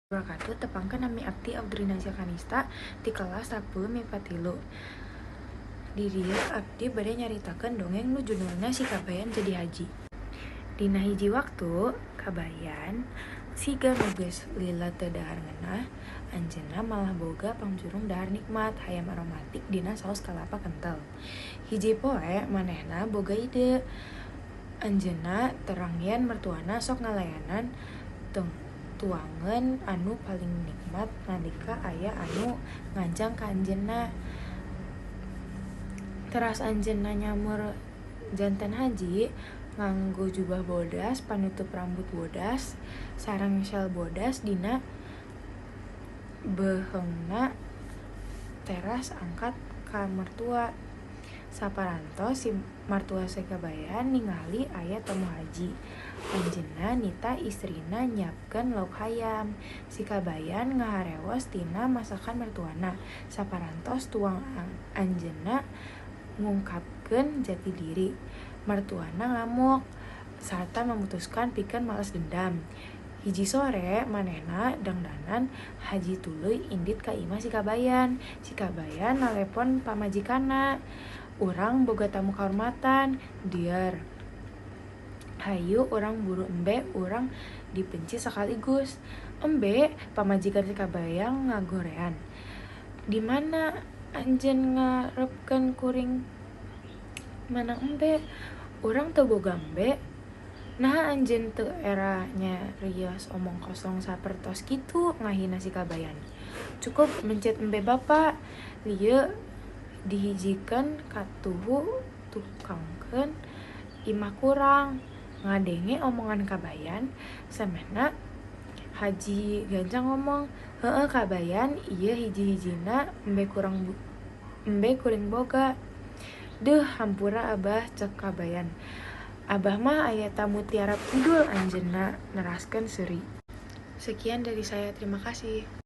Wabarakatuh. Tepangkeun, nami abdi Audrey Nazia Kanista ti kelas 10 MIPA 3. Di dieu abdi bade nyaritakeun dongeng nu judulna Si Kabayan Jadi Haji. Dina hiji waktu, Kabayan siga nu geus lila teu dahar ngeunah, anjeunna malah boga pangjurung dahar nikmat, hayam aromatik dina saos kalapa kentel. Hiji poe manehna boga ide. Anjeunna terang yen mertuana sok ngalayanan tuangan anu paling nikmat nalika aya anu nganjang ka anjeunna. Teras anjeunna nyamur janten haji, nganggo jubah bodas, panutup rambut bodas, sareng syal bodas dina beuheungna teras angkat ka mertua. Saparantos si martua si Kabayan ningali aya tamu haji. Anjeunna nitah istrina nyiapkeun lauk hayam. Si Kabayan ngaharewos tina masakan mertuana. Saparantos tuang anjeunna ngungkapkeun jati diri. Mertuana ngamuk sarta memutuskan pikeun males dendam. Hiji sore manehna dangdanan haji tuluy indit ka imah si Kabayan. Si Kabayan nalepon pamajikanna, "Urang boga tamu kahormatan, dieur. Hayu urang buru embe urang dipenci sakaligus." "Embe?" pamajikan si Kabayan ngagorean. "Di mana anjeun ngarepkeun kuring meunang embe? Urang teu boga embe. Naha anjeun teu era nyarios omong kosong sapertos kitu?" ngahina si Kabayan. "Cukup mencit embe bapa. Lieu dihijikeun katuhu tukangkeun imah kurang." Ngadenge omongan Kabayan, samehna Haji Gancang ngomong, "Heueuh Kabayan, ieu hiji-hijina embe kuring boga." "Deuh, hampura Abah," cek Kabayan. "Abah mah aya tamu ti Arab Kidul," anjeunna neraskeun seuri. Sekian dari saya, terima kasih.